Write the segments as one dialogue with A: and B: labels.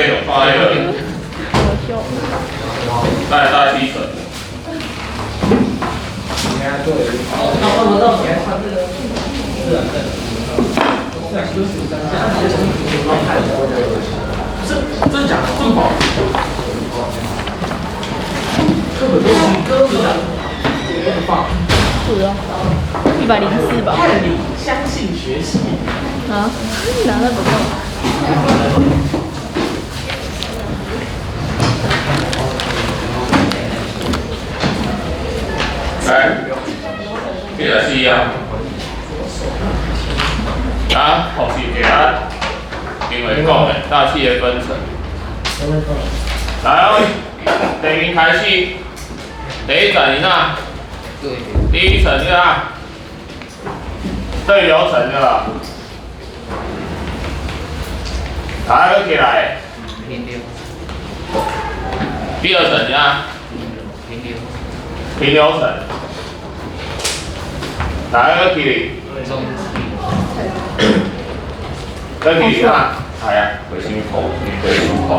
A: 續看彼个，咱的大氣層。
B: 這真假這麼好？課本都是歌詞的，放。
C: 不知道，104吧。
B: 看你相信學習。
C: 啊？拿那本幹嘛？
A: 來，這個是啊。啊，學習一下，因為講的大氣的分層。來，第一開始，第一層是啥？第一層對吧？對流層對吧？來，閣起來。
D: 平流。
A: 第二層是啥？
D: 平流。
A: 平流層。來，閣起來。
D: 中氣。
A: 閣起來啥？係啊，袂傷苦，袂傷快。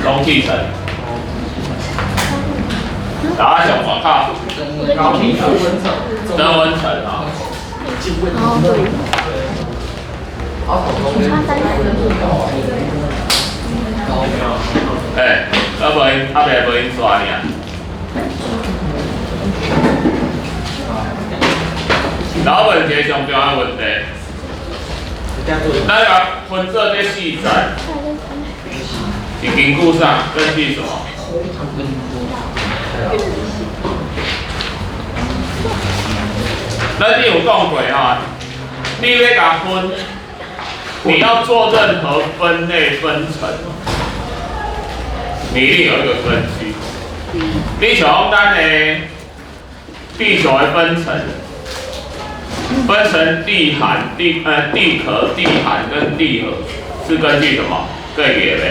A: 中氣層。來，上外口。
B: 高氣層。
A: 增溫層啊。
C: 哦，對。差30。
A: 欸，啊無因，啊袂無因刷爾。老問一个上重要的問題，咱共分做這四層，是根據啥？根據什麼？咱頂有講過吼，你欲共分，你要做任何分類分層，你一定有一個根據。你像咱的地球的分層，分成地寒、地殼、地寒跟地核，是根據什麼？對袂？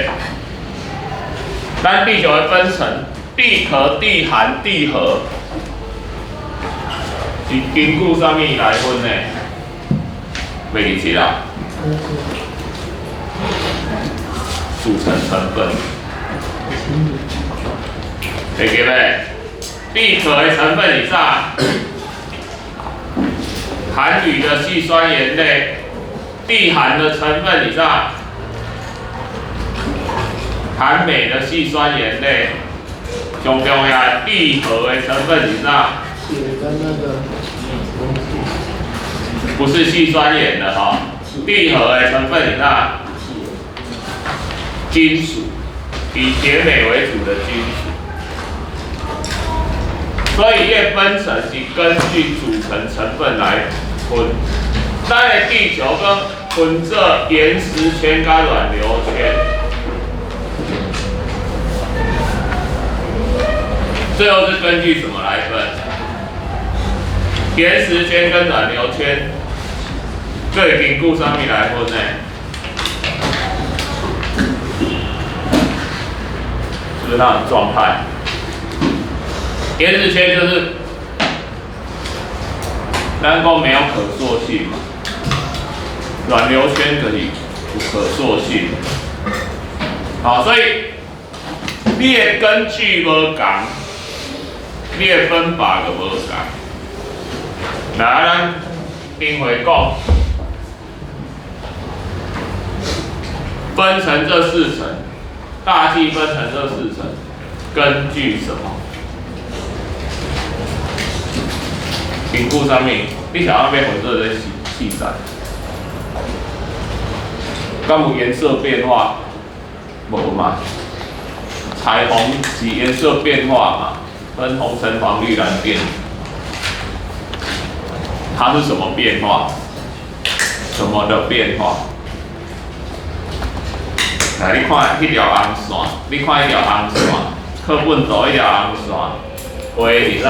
A: 咱地球的分層，地殼、地寒、地核，是根據啥物來分的？袂記得啦。組成成分。會記袂？地殼的成分是啥？含鋁的矽酸鹽類。地寒的成分是啥？含鎂的矽酸鹽類。上重要的地核的成分是啥？不是矽酸鹽的哈，地核的成分是啥？金屬，以鐵鎂為主的金屬。所以葉分層是根據組成成分來分。咱的地球閣分做岩石圈佮軟流圈，最後是根據什麼來分？岩石圈跟軟流圈，閣會根據啥物來分呢？是不是那種狀態？岩石圈就是，咱講沒有可塑性嘛，軟流圈就是有可塑性。好，所以你的根據無仝，你的分法就無仝。來，咱頂回講，分成這四層，大氣分成這四層，根據什麼？根據啥物？你想要欲分做這四層，敢有顏色變化？無嘛？彩虹是顏色變化嘛？分紅、橙、黃、綠、藍、靛，它是什麼變化？什麼的變化？來，你看彼條紅線，你看彼條紅線，課本圖彼條紅線，畫的是啥？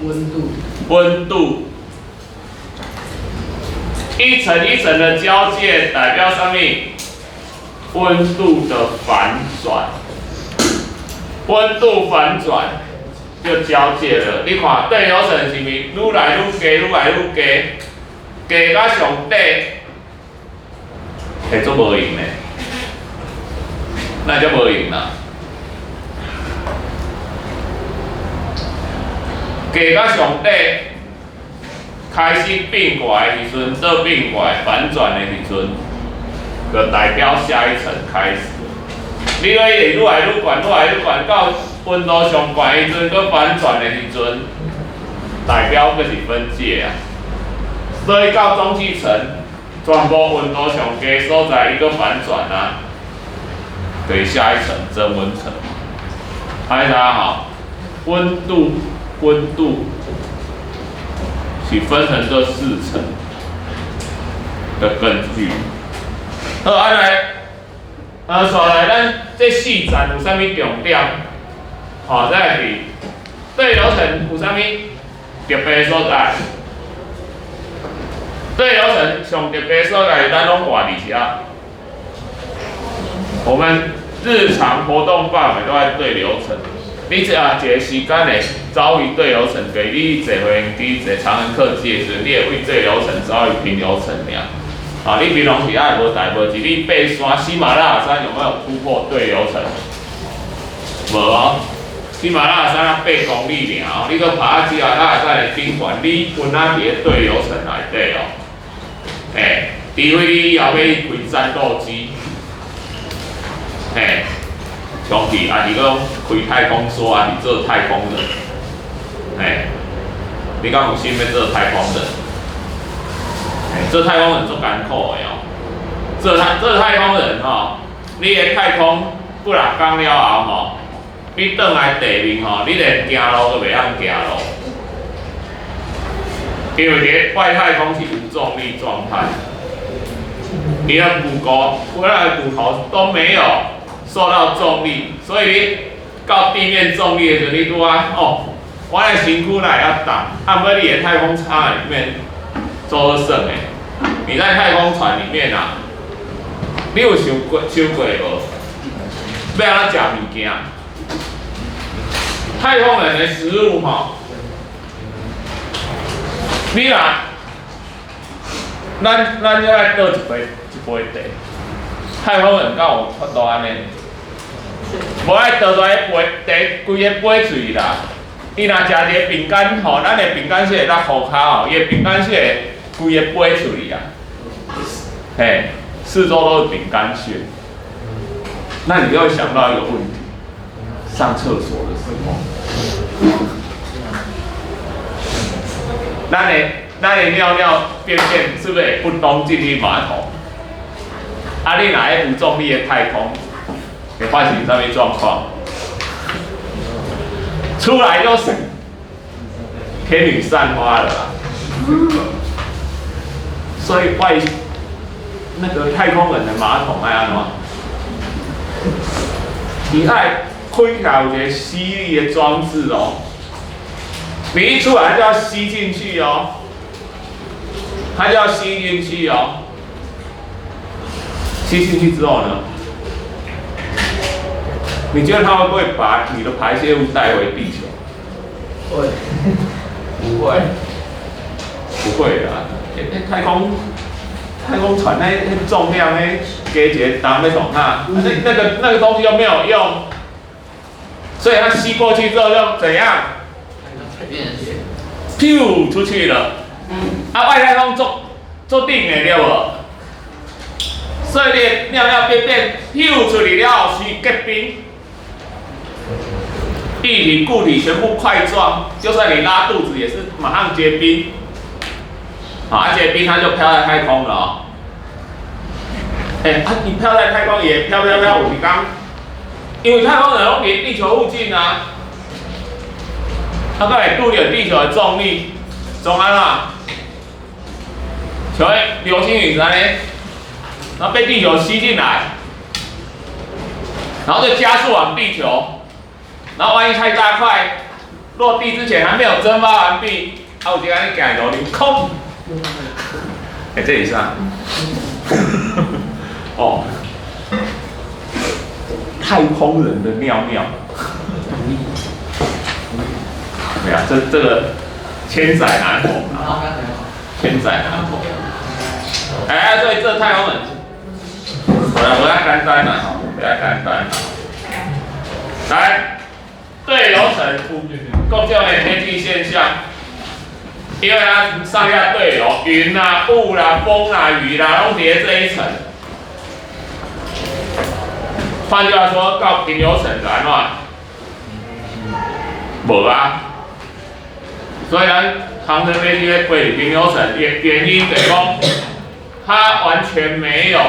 B: 溫度。
A: 溫度，一層一層的交界代表啥物？溫度的反轉，溫度反轉就交界了。你看對流層是毋是愈來愈低，愈來愈低，低到上底，會足無閒的。那就無用啦。加到上底開始變過來的時陣，做變過來反轉的時陣，就代表下一層開始。你會愈來愈懸，愈來愈懸，到溫度上懸的時陣，閣反轉的時陣，代表閣是分界啊。所以到中氣層，全部溫度上低所在，伊閣反轉啊，就是下一層增溫層。大家好，溫度是分成這四層的根據。好，啊來，紲來咱這四層有啥物重點？吼，再來是對流層有啥物特別所在？對流層上特別所在，咱攏活佇遮。我們日常活動範圍都在對流層。你這啊一個時間會走去對流層，給你坐飛機、坐長榮客機的時陣，你會為對流層走去平流層爾。啊，你平常時愛無代無誌，你爬山，喜馬拉雅山有沒有突破對流層？無哦，喜馬拉雅山啊8公里爾哦，你閣爬喜馬拉雅山的頂懸，你穩啊佇咧對流層內底哦。欸，除非你以後欲開戰鬥機，欸，衝去，抑是講開太空梭，抑是做太空人，欸，你敢有心欲做太空人？欸，做太空人足艱苦的哦，做太空人吼，你佇太空幾若工了後吼，你轉來地面吼，你連行路都袂曉行路，因為佇外太空是無重力狀態，你的骨骼、骨的骨頭都沒有受到重力，所以你到地面重力的時候，你拄啊哦，我的身軀來會動，啊，毋過你佇太空艙裡面做好耍的，你在太空船裡面啊，你有想過無？欲按怎食物件？太空人的食物吼，你若咱遮來倒一杯茶，太空人敢有法度按呢？無愛倒出來杯茶，規个杯喙啦。伊若食一个餅乾吼，咱的餅乾屑會落予跤吼，伊的餅乾屑會規个飛出去啊。嘿，四周都是餅乾屑。那你就會想到一個問題：上廁所的時候，咱的尿尿便便是不是會撲通進去馬桶？啊，你若佇無重力的太空，會發生啥物狀況？出來就是天女散花了啦。所以外那個太空人的馬桶愛按怎？伊愛開起來有一個吸力的裝置哦，你一出來就要吸進去哦，它就要吸進去哦。吸進去之後呢？你覺得它會不會把你的排泄物帶回地球？
B: 會。
A: 不會，不會啊！欸，太空船那重量那加一個重欲創啥？那個東西又沒有用，所以它吸過去之後又怎樣？咻出去了。啊，外太空足足頂的對無？所以你尿尿便便咻出去了後是結冰，液體固體全部塊狀，就算你拉肚子也是馬上結冰。好，啊結冰它就飄在太空了哦。欸，啊你飄在太空也飄飄飄有一工，因為太空人攏佇地球附近啊，他閣會拄著地球的重力，總按怎？像彼流星雨按呢，然後被地球吸進來，然後就加速往地球，然後萬一太大塊，落地之前還沒有蒸發完畢，啊有一工你行路，你空，欸，這裡是啊，哦，太空人的尿尿，沒有，這個千載難逢啊，千載難逢。哎，所以這太空人，無啦，無遐簡單啦，吼，無遐簡單。來，對流層有各種的天氣現象，因為它上下對流，雲啦、霧啦、風啦、雨啦，攏佇這一層。換句話說，到平流層就按怎？無啊。所以咱長程飛機咧飛佇平流層，原因就是講，它完全沒有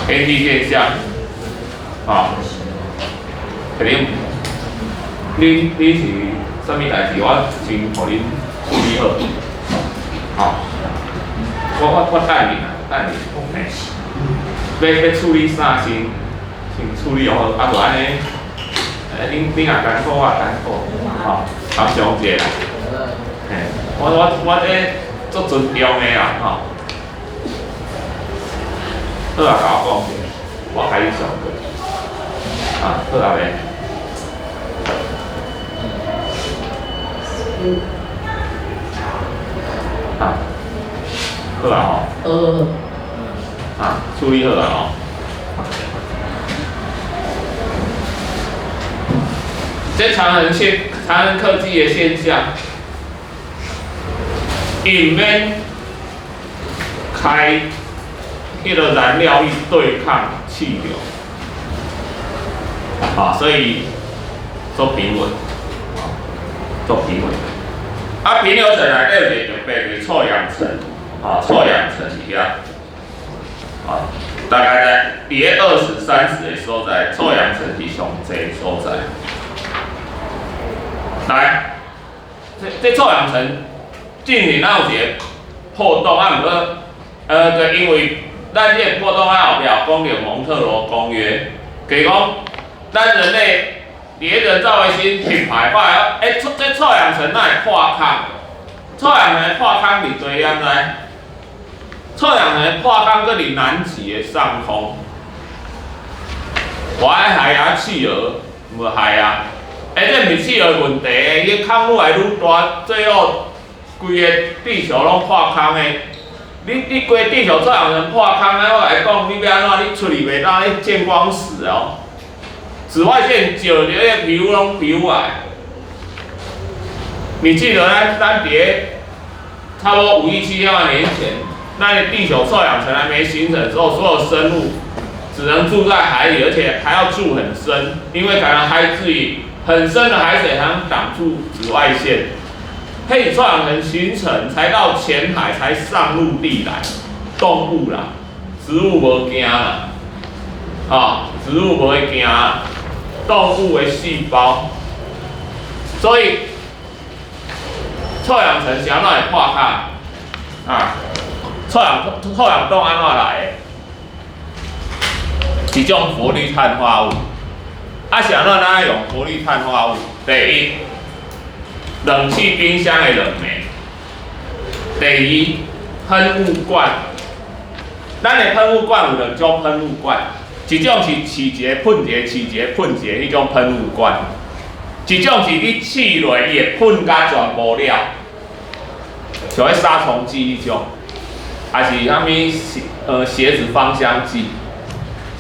A: 天氣現象。啊，可能恁是啥物代誌，我先予恁處理好。好，我等你啊，等你。嘿，欲處理啥先處理好，啊無按呢，恁也艱苦，我也艱苦，吼，參詳者啦。嘿，我這足尊重的啦，吼。好啊，共我講者，我開始上課。啊，好啊未？啊，好啊吼。啊，處理好啊吼。這長恆科技的現象，伊毋免開彼个燃料去對抗氣流。啊，所以做平穩，做平穩。啊，平流層內底有一個特別，就是臭氧層，啊，臭氧層佇遐，啊，大概在佇咧20、30的所在，臭氧層是上濟所在。來，這臭氧層進前咱有一個破洞，啊，毋過，就因為咱這個破洞啊後壁有講著蒙特羅公約，就是講，咱人類佇咧人造衛星翕排發現，欸，這臭氧層哪會破空？臭氧層破空佇佗，你知？臭氧層破空閣佇南極的上空，我愛害啊企鵝，無害啊！欸，這毋是企鵝問題，伊空愈來愈大，最後規个地球攏破空的。你規地球臭氧層破空，啊，我來講，你欲按怎？你出去袂當咧見光死哦！紫外線照著彼皮膚攏皮膚癌。你記得咱佇咧差不多5億7千萬年前，那地球臭氧層還沒形成的時候，所有生物只能住在海裡，而且還要住很深，因為可能海水很深的海水才能擋住紫外線。嘿，臭氧層形成才到淺海，才上陸地來，動物啦，植物無驚啦，啊，植物無會驚，動物的細胞，所以臭氧層是按怎會破空？啊，臭氧洞按怎來的？一種氟氯碳化物，啊是按怎咱愛用氟氯碳化物？第一，冷氣冰箱的冷媒；第二，噴霧罐。咱的噴霧罐有兩種噴霧罐，一種是試一个噴一個，試一个噴一个彼種噴霧罐；一種是你試落，伊會噴甲全部了，像彼殺蟲劑彼種，還是啥物鞋子芳香劑。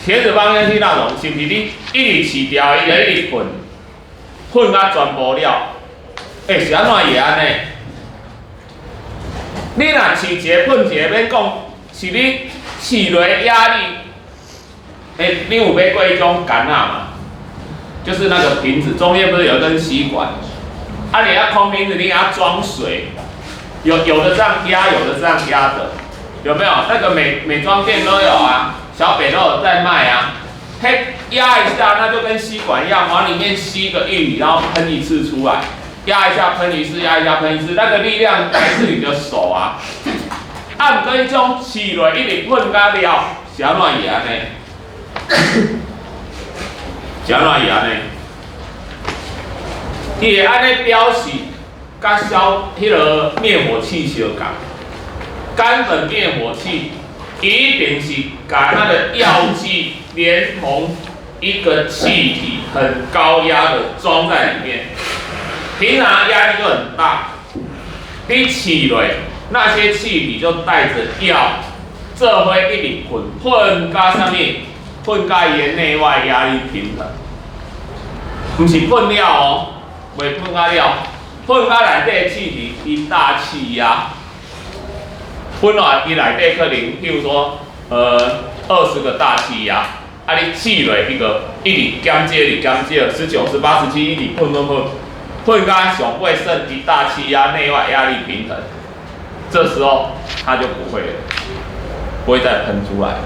A: 鞋子芳香劑那種，是毋是你一直試掉，伊就一直噴，噴甲全部了？欸，是按怎會按呢？你若試一个噴一个，免講，是你試落壓力。欸，你有買過彼種管仔嘛？就是那個瓶子，中間不是有一根吸管？啊，你要空瓶子，你給它裝水，有的這樣壓，有的這樣壓的，有沒有？那個美妝店都有啊，小北都有在賣啊。嘿，壓一下，那就跟吸管一樣，往裡面吸個液體，然後噴一次出來。壓一下噴一次，壓一下噴一次，那個力量來自你的手啊。啊，毋過彼種試落一直噴甲了，是按怎會按呢？是按怎會按呢？伊會按呢表示，佮消彼个滅火器相仝。乾粉滅火器一定是共那個藥劑連同一個氣體很高壓的裝在裡面。平常壓力就很大，你試落那些氣體就帶着藥做伙一直噴，噴甲啥物？噴甲伊的內外壓力平衡，毋是噴了哦，袂噴甲了，噴甲內底的氣體一大氣壓，噴落伊內底可能，譬如說，20個大氣壓，啊你試落彼個一直減少，一直減少，19、18、17，一直噴噴噴，噴甲上尾剩一大氣壓，內外壓力平衡，這時候它就不會了，不會再噴出來了。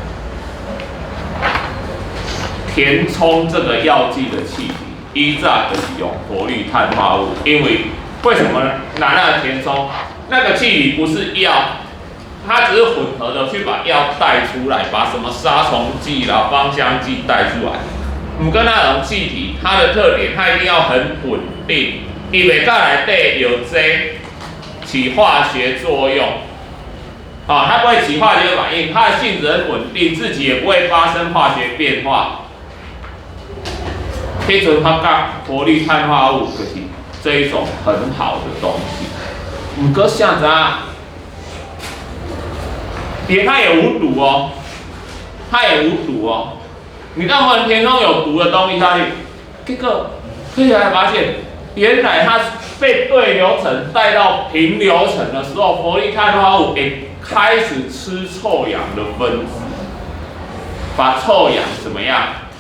A: 填充這個藥劑的氣體，以前就是用氟氯碳化物，因為為什麼拿那個填充？那個氣體不是藥，它只是混合的去把藥帶出來，把什麼殺蟲劑啦、芳香劑帶出來。毋過那種氣體，它的特點，它一定要很穩定，伊袂佮內底藥劑起化學作用。啊，它不會起化學反應，它的性質很穩定，自己也不會發生化學變化。彼陣發覺氟氯碳化物就是這一種很好的東西。毋過啥知影？它也無毒哦，它也無毒哦。你讓我們填充有毒的東西下去，結果科學家發現，原來它被對流層帶到平流層的時候，氟氯碳化物會開始吃臭氧的分子，把臭氧怎麼樣？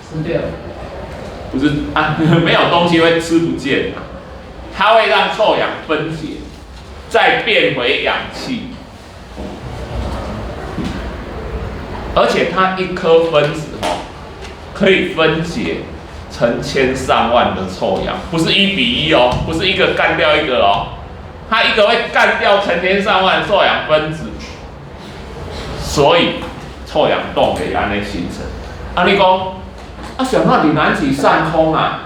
B: 吃掉。
A: 不是啊，沒有東西會吃不見，它會讓臭氧分解，再變回氧氣，而且它一顆分子哦，可以分解成千上萬的臭氧，不是1比1哦，不是一個幹掉一個哦，它一個會幹掉成千上萬臭氧分子，所以臭氧洞會按呢形成。啊，你講，啊，想到佇南極上空啊，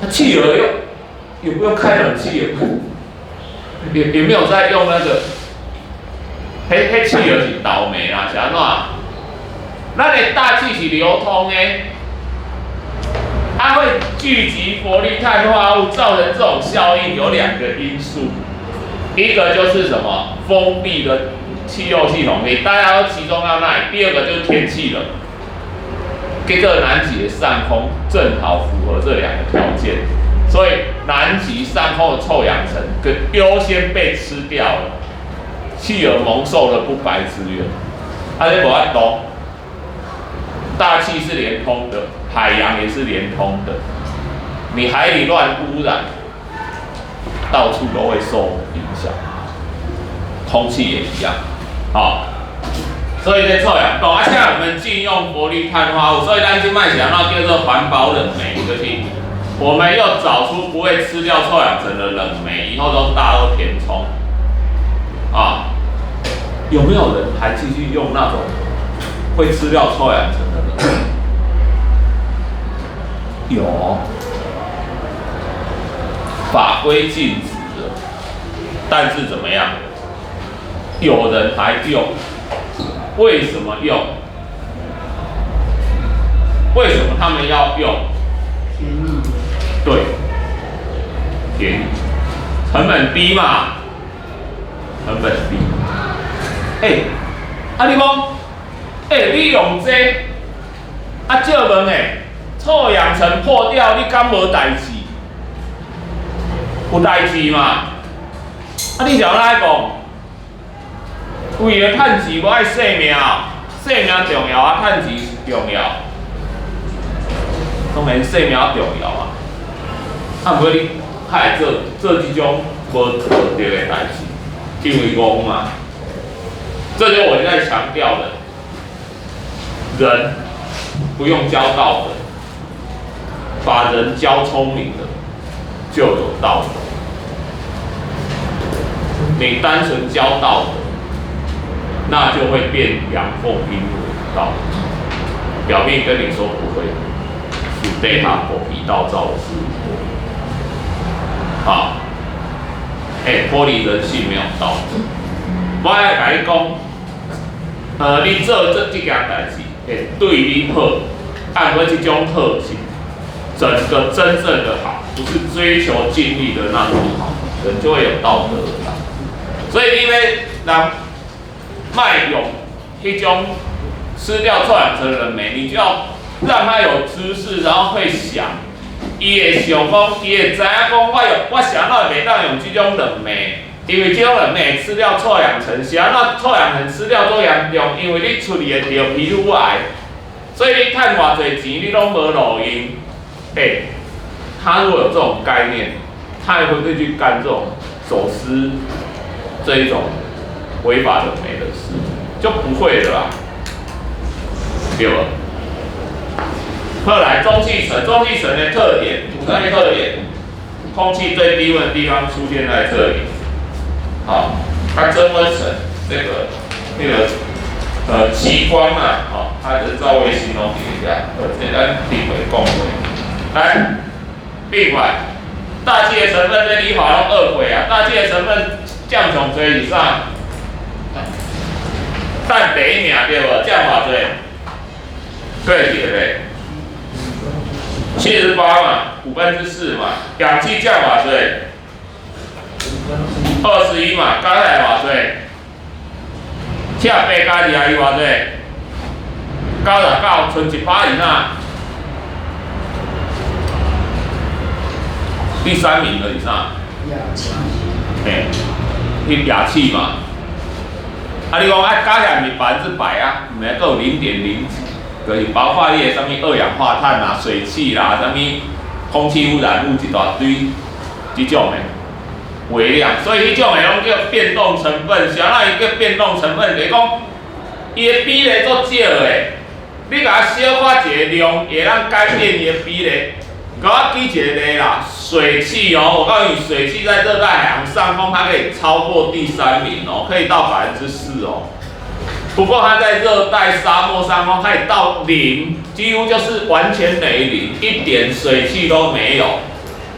A: 啊，企鵝又也不用開冷氣，也不也也沒有在用那個，彼彼企鵝是倒霉啦，是按怎？咱的大氣是流通的，它會聚集氟氯碳化物，造成這種效應有兩個因素，一個就是什麼封閉的氣候系統，你大家都集中到那裡；第二個就是天氣冷。結果南極的上空正好符合這兩個條件，所以南極上空的臭氧層跟優先被吃掉了，企鵝蒙受了不白之冤。啊，這無法度，大氣是連通的，海洋也是連通的，你海裡亂污染，到處都會受影響，空氣也一樣，好。所以這臭氧洞，啊，現在我們禁用氟氯碳化物，所以咱這擺是按怎叫做環保冷媒，就是我們又找出不會吃掉臭氧層的冷媒，以後都大家都填充，啊，有沒有人還繼續用那種會吃掉臭氧層的冷媒？有，法規禁止了，但是怎麼樣？有人還用。為什麼用？為什麼他們要用？
B: 便宜。
A: 對，便宜，成本低嘛，成本低。欸，啊你講，欸，你用這個，啊借問欸，臭氧層破掉，你敢無代誌？有代誌嘛？啊你是按怎講？為了趁錢，無愛性命，性命重要啊，趁錢重要。當然性命重要啊。啊，毋過你較會做做這種無道德的代誌，因為戇嘛。這就是我在強調的，人不用教道德，把人教聰明了，就有道德。你單純教道德，那就會變陽奉陰違的道德。表面跟你說不會，是對他狗皮倒灶的事。啊，欸，脫離人性沒有道德。我愛共你講，你做這件代誌會對你好，按過這種好是整個真正的好，不是追求盡力的那種好，人就會有道德了。所以因為人莫用彼種吃掉臭氧層的人沒，你就要讓他有知識，然後會想，伊會想講，伊會知影講，我用我啥物會袂當用這種卵酶，因為這種卵酶吃掉臭氧層，啥物臭氧層吃掉足嚴重，因為你出去會著皮膚癌，所以你趁偌濟錢，你攏無路用。欸，他如果有這種概念，他還會不會去幹這種走私這一種違法的沒的事？就不會了啦，對無？後來中氣層，中氣層的特點，有啥物特點？空氣最低溫的地方出現在這裡。好，它增溫層這個那個極光啊，好，它人造衛星攏佇遐，簡單定位講過。來，另外，大氣的成分這理化攏學過啊，大氣的成分佔上濟是啥？氮第一名對無？佔偌濟？對對對，78嘛，4/5嘛。氧氣佔偌濟？21嘛，加起來偌濟？赤八加22偌濟？99，賰1%以內。第三名的是啥？
B: 氬氣。
A: 嘿，彼氬氣嘛。啊，你講啊，加起來毋是100%啊，毋是閣有零點零幾，就是包括你的啥物二氧化碳啦、水汽啦、啥物空氣污染物一大堆，這種的微量，所以彼種的攏叫變動成分。啥物伊叫變動成分？就是講伊的比例足少的，你共小可一個量，會當改變伊的比例。共我舉一個例啦，水汽哦，我告訴你，水汽在熱帶海洋上空，它可以超過第三名哦，可以到4%哦。不過它在熱帶沙漠上空，它也到零，幾乎就是完全等於零，一點水汽都沒有。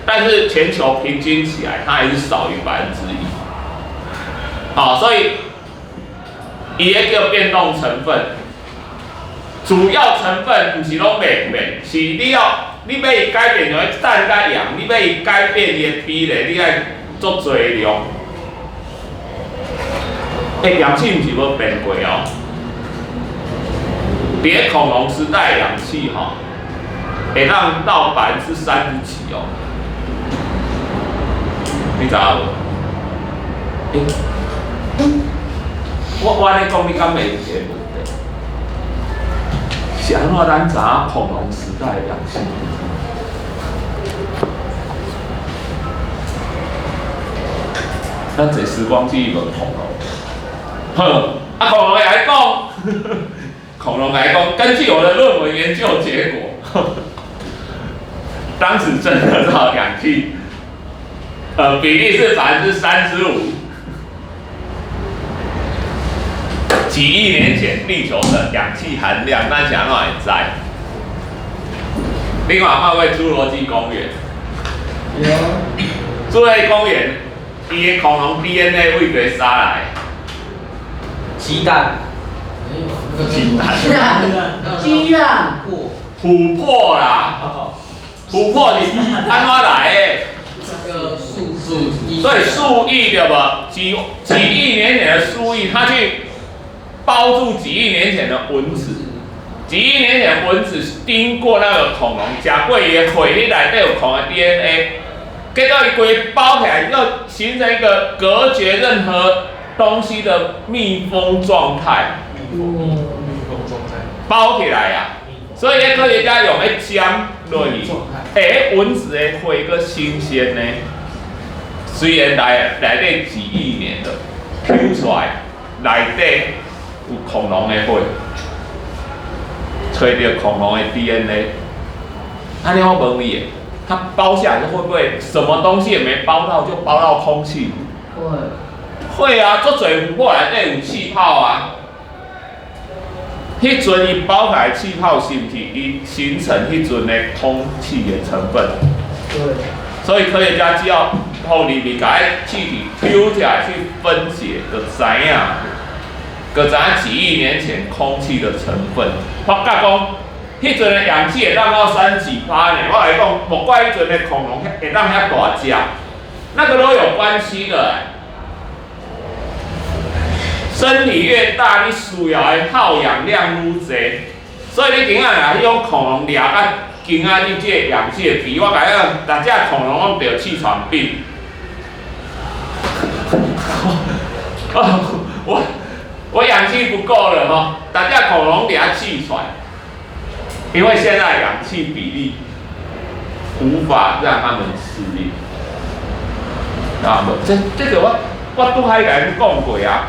A: 但是全球平均起來，它還是少於1%。好，所以伊个叫變動成分，主要成分毋是攏袂變，是你要。你欲伊改變，像彼氮佮氧，你欲伊改變伊的比例，你愛足濟量。欸，氧氣毋是無變過哦。佇咧恐龍時代，氧氣吼會當到30幾%哦。你知影無？欸，我按呢講，你敢會有一個問題？是按怎咱知影恐龍時代的氧氣？咱坐時光機問恐龍，好，啊恐龍會來講，恐龍來講，根據我的論文研究結果，當時偵測到氧氣，比例是35%。幾億年前地球的氧氣含量，咱是按怎會知？你看看過侏羅紀公園？
B: 有。
A: 侏羅紀公園，伊的恐龍 DNA 佗佗啥來？
D: 雞蛋。
A: 雞蛋。
B: 雞蛋。
A: 琥珀啦。琥珀是按怎來的？
D: 數數億。
A: 對，數億對無？幾幾億年前的數億，它去包住幾億年前的蚊子，幾億年前蚊子叮過那個恐龍，食過伊的血，彼內底有恐龍的 DNA，結果伊規包起來，又形成一個隔絕任何東西的密封狀態。
D: 密封狀態。
A: 包起來啊！所以科學家用彼針落去，欸，蚊子的血閣新鮮呢，雖然內底幾億年了，抽出來內底有恐龍的血，揣著恐龍的 DNA。按呢我問你，它包下來會不會什麼東西也沒包到，就包到空氣？
B: 會。
A: 會啊，足濟琥珀內底有氣泡啊。彼陣伊包起來氣泡是毋是伊形成彼陣的空氣的成分？
B: 對。
A: 所以科學家只要予入去，共彼氣體抽起來去分解，就知影，就知影幾億年前空氣的成分。發覺講，彼陣的氧氣會當到30幾%呢。我來講，莫怪彼陣的恐龍會當遐大隻，那個都有關係的。身體越大，你需要的耗氧量愈濟。所以你今仔若彼種恐龍掠甲今仔日這個氧氣的比，我共你講，逐隻恐龍攏著氣喘病。我氧氣不夠了吼，逐隻恐龍掠氣喘，因為現在氧氣比例無法讓他們適應。啊無，這個我拄海共恁講過啊，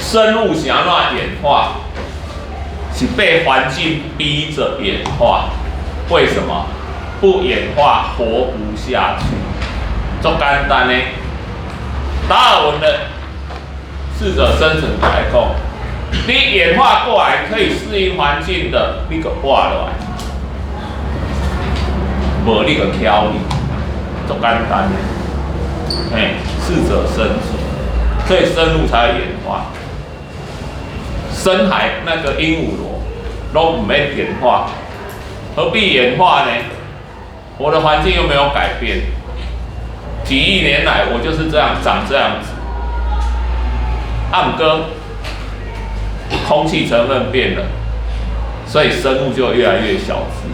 A: 生物是按怎演化？是被環境逼着演化。為什麼？不演化活不下去。足簡單的，達爾文的適者生存來講，你演化過來可以適應環境的，你就活落來；無你就翹去，足簡單的。嘿，適者生存，所以生物才會演化。深海那個鸚鵡螺攏毋免演化，何必演化呢？我的環境又沒有改變，幾億年來我就是這樣長這樣子。啊，毋過空氣成分變了，所以生物就越來越小隻。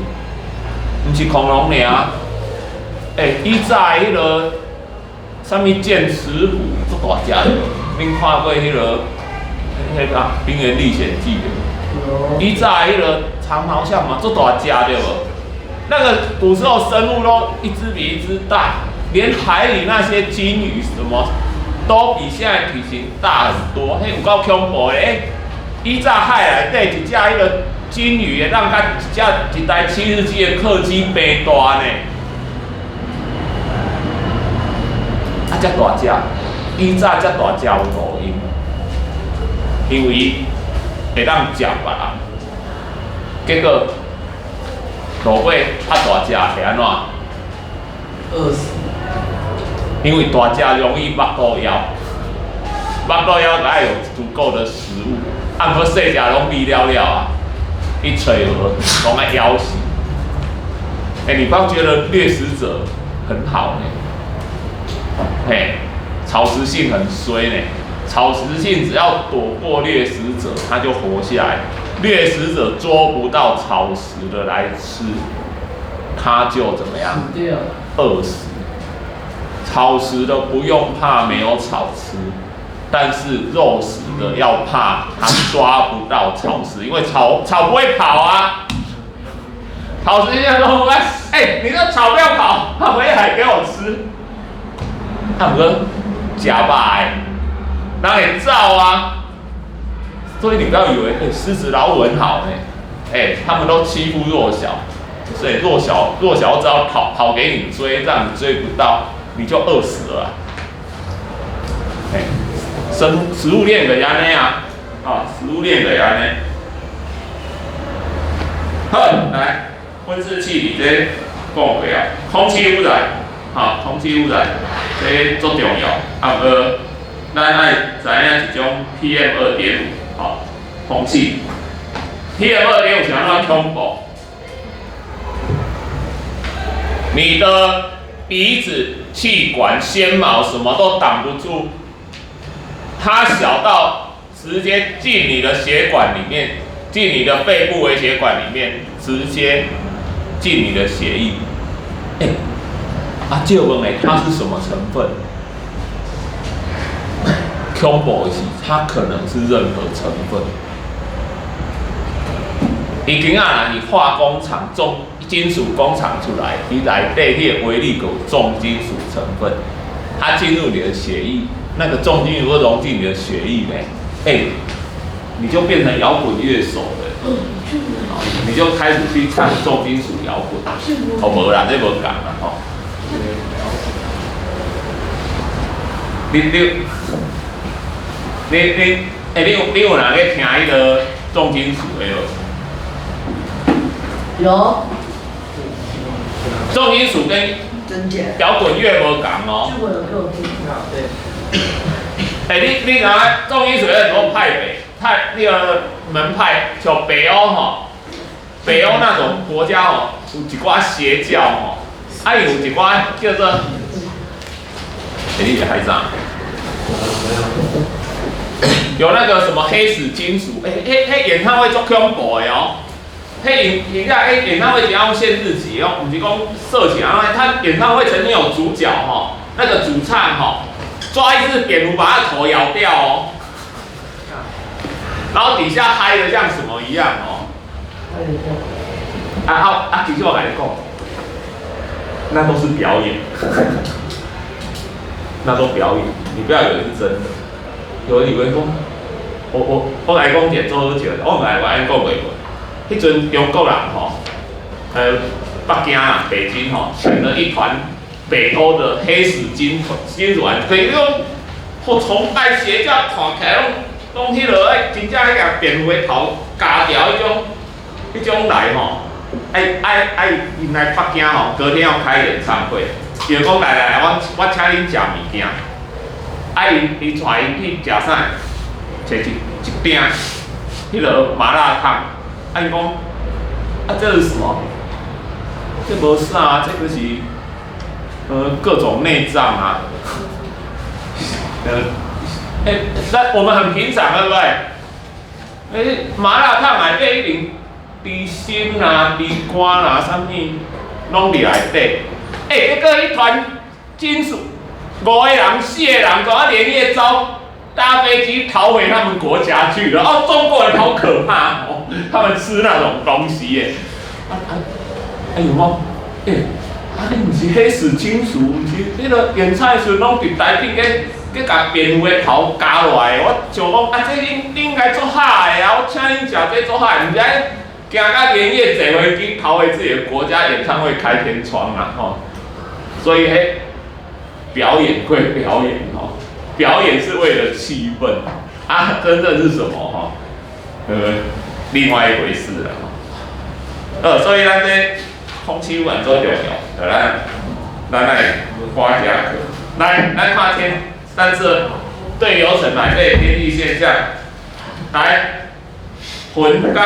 A: 毋是恐龍爾，欸，以早彼個啥物劍齒虎足大隻的，恁看過彼個彼個《冰原歷險記》無？以早彼個長毛象嘛，足大隻對無？那個古時候生物都一隻比一隻大，連海裡那些鯨魚什麼都比現在體型大很多，彼有夠恐怖的。欸，以早海內底一隻彼個鯨魚會當佮一隻一台747的客機平大呢。啊，遮大隻，以早遮大隻有路用，因為會當食別人。結果落尾較大隻會按怎？
D: 餓死。
A: 因為大隻容易腹肚枵，腹肚枵愛有足夠的食物，啊，毋過細隻攏覕了了啊，伊揣無，攏愛枵死。欸，你不要覺得掠食者很好呢？嘿，草食性很衰呢。草食性只要躲過掠食者，它就活下來。掠食者捉不到草食的來吃，它就怎麼樣？餓死。草食的不用怕沒有草吃，但是肉食的要怕它抓不到草食，因為草不會跑啊。草食現在說：“哎，你這草不要跑，它回來給我吃。”啊毋過食肉的，人會走啊。所以你不要以為，欸，獅子老虎很好呢，欸，他們都欺負弱小，所以弱小只要跑跑給你追，讓你追不到，你就餓死了。欸，食物鏈就是按呢啊，啊，食物鏈就是按呢。好，來，溫室氣體這講過啊，空氣污染，好，空氣污染這足重要，啊，毋過咱愛知影一種 PM 2.5，好，空氣 PM 二點五是按怎恐怖？你的鼻子、氣管、纖毛什麼都擋不住，它小到直接進你的血管裡面，進你的肺部微血管裡面，直接進你的血液。欸，啊，借問欸，它是什麼成分？恐怖的是，它可能是任何成分。伊今仔若是化工廠重金屬工廠出來，伊內底彼個微粒有重金屬成分，它進入你的血液，那個重金屬會溶進你的血液呢，欸，你就變成搖滾樂手了，你就開始去唱重金屬搖滾。哦，無啦，這無仝啦吼。你，欸，你有人咧聽彼個重金屬的無？
B: 有。
A: 重金屬跟搖滾樂無仝哦。
D: 對。
A: 欸，你知影重金屬有很多派別，派那個門派，像北歐吼，北歐那種國家吼，有一寡邪教吼，啊，有一寡叫做，欸，你是海啥？有那個什麼黑死金屬，欸，彼演唱會足恐怖的哦。彼演演下，彼演唱會只要限制級哦，毋是講色情啊。他演唱會曾經有主角吼，那個主唱吼，抓一隻蝙蝠把他頭咬掉哦，然後底下嗨得像什麼一樣哦。啊啊啊！其實我共你講，那都是表演，那都表演，你不要以為是真的。有人以為講，我來講一個做好笑的，我毋知我按呢講過無？彼陣中國人吼，北京啊，北京吼，請了一團北歐的黑死金屬團，可以講，好崇拜邪教，看起來攏彼落愛真正彼個蝙蝠的頭鉸掉彼種來吼，愛𪜶來北京吼，隔天要開演唱會，伊就講來來來，我請恁食物件，啊伊帶𪜶去食啥？揣一鼎彼落麻辣燙，啊𪜶講，啊這是什麼？這無啥，這個是各種內臟啊。欸，那我們很平常，對不對？欸，麻辣燙內底一定豬心啦、豬肝啦，啥物攏佇內底。欸，結果彼團金屬五個人、四個人，都啊連夜走搭飛機逃回他們國家去了。哦，中國人好可怕哦，他們吃那種東西耶。啊啊，哎有無？欸，啊你毋是黑死金屬，毋是彼個演唱的時陣攏佇台頂咧，去共蝙蝠的頭鉸落來，我想講啊，這恁應該足哈的啊，我請恁食這足哈的，毋知驚甲連夜坐飛機逃回自己的國家，演唱會開天窗啊吼。所以彼表演歸表演吼，表演是為了氣氛啊，真正是什麼吼？另外一回事了。所以咱這空氣污染足重要，咱來看一下課，來，咱看天，咱這對流層內底天氣現象，來，雲佮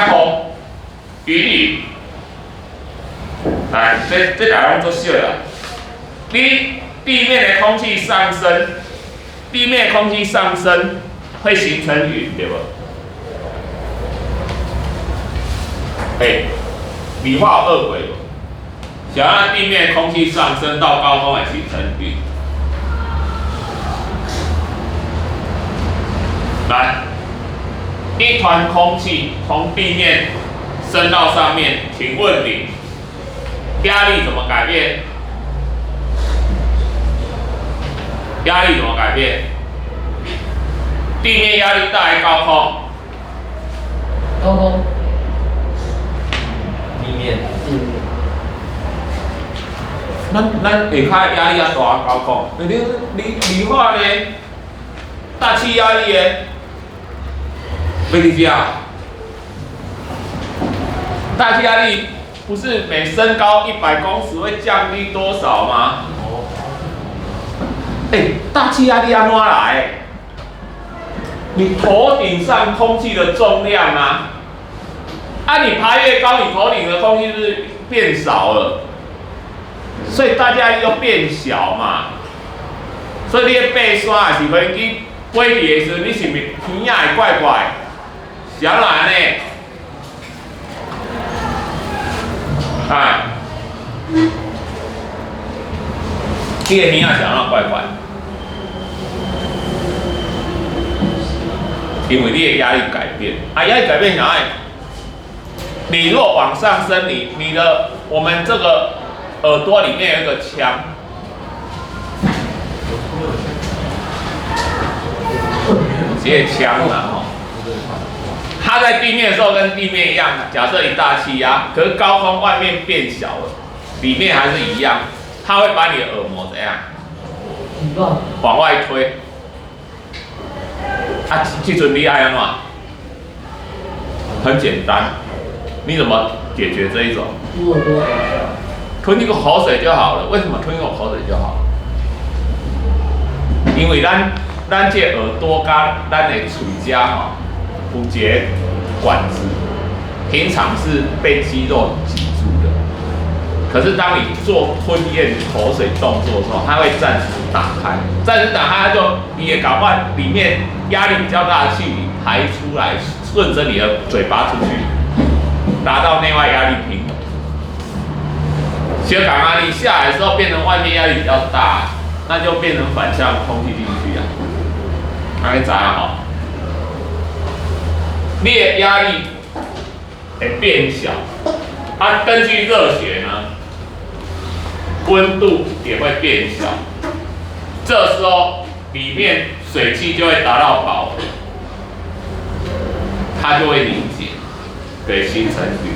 A: 雨，雲雨，來，這大家攏足熟啦。你地面的空氣上升，地面空氣上升會形成雲，對無？欸，理化有學過無？想讓地面空氣上升到高空來形成雲。來，一團空氣從地面升到上面，請問你壓力怎麼改變？壓力怎麼改變？地面壓力大還是高空？
D: 高空。
B: 地面。
D: 地面。
A: 咱下跤壓力較大，高空。你理化呢？大氣壓力的，欲去遮。大氣壓力不是每升高100公尺會降低多少嗎？欸，大氣壓力按怎來？你頭頂上空氣的重量啊，啊，你爬越高，你頭頂的空氣是不是變少了？所以大氣壓力就變小嘛。所以你咧爬山，還是飛機飛起的時陣，你是毋是耳仔會怪怪？是按怎按呢？哎，你的耳仔是按怎怪怪？因為你的壓力改變，啊，壓力改變啥？你若往上升，你的我們這個耳朵裡面有一個腔，這個腔啦吼，它在地面的時候跟地面一樣，假設一大氣壓，可是高空外面變小了，裡面還是一樣，它會把你的耳膜怎樣？往外推。啊，這陣你愛按怎？很簡單，你怎麼解決這一種？
D: 吐耳朵。
A: 吞一個口水就好了。為什麼吞一口口水就好了？因為咱這耳朵佮咱的喙遮吼，有一個管子，平常是被肌肉擠住的。可是當你做吞咽口水動作的時候，它會暫時打開，暫時打開，它就你也搞不好裡面壓力比較大的氣體排出來，順着你的嘴巴出去，達到內外壓力平衡。相共啊，你下來的時候變成外面壓力比較大，那就變成反向空氣進去啊。按呢知吼？你的壓力會變小，啊，根據熱學呢，溫度也會變小，這時候裡面水汽就會達到飽和，它就會凝結，對，形成雨。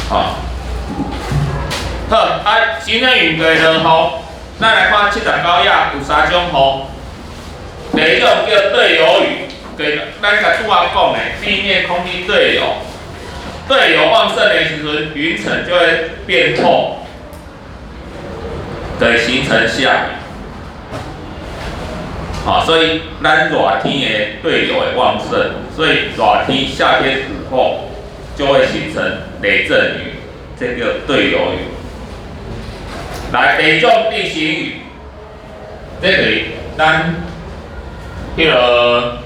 A: 好，好，啊，形成雲就會落雨。咱來看79頁有三種雨，第一種叫對流雨，就是咱共拄仔講的地面空氣對流，對流旺盛的時陣，雲層就會變厚，對，形成下雨。好，所以咱熱天的對流會旺盛，所以熱天夏天午後就會形成雷陣雨，這叫對流雨。來，第二種地形雨，這就是咱彼個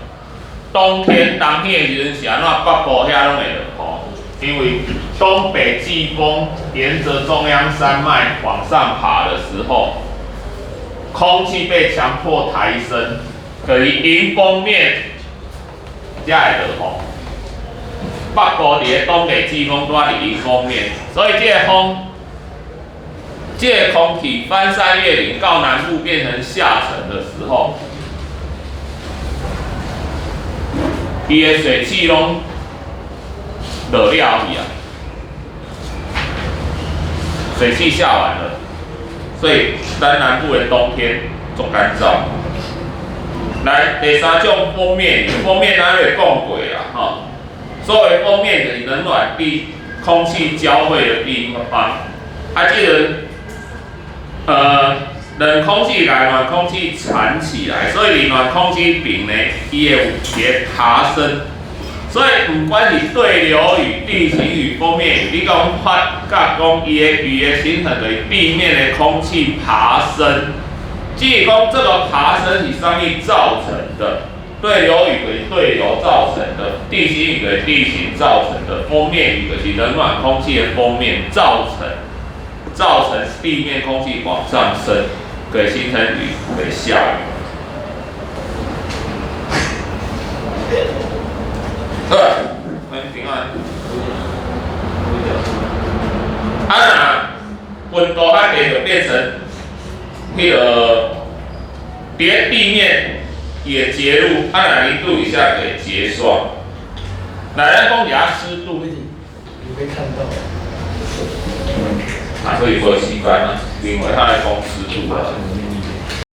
A: 冬天冬天的時陣是按怎北部遐攏會落雨？因為東北季風沿着中央山脈往上爬的時候，空氣被強迫抬升，等於迎風面才會落雨。北部佇咧東北季風拄仔佇迎風面，所以這個風，這個空氣翻山越嶺到南部變成下沉的時候，伊的水汽攏落了去啊，水汽下完了，所以咱南部的冬天足乾燥。來，第三種鋒面雨，鋒面咱會講過啦，吼。所謂鋒面就是冷暖地空氣交匯的地方，啊，這個冷空氣來，暖空氣纏起來，所以暖空氣頂呢，伊會有一個爬升。所以毋管是對流雨、地形雨、鋒面雨，你講發覺講伊的雨的形成就是地面的空氣爬升。只是講這個爬升是啥物造成的？對流雨就是對流造成的，地形雨就是地形造成的，鋒面雨就是冷暖空氣的鋒面造成，造成地面空氣往上升，可以形成雨，可以下雨。好，歡迎平安。啊，若溫度較低，就變成彼個佇地面也結露，啊，若0度以下會結霜。來，咱講一下濕度。
B: 你沒看到。
A: 啊，所以無時間啊，另外他來講濕度啊。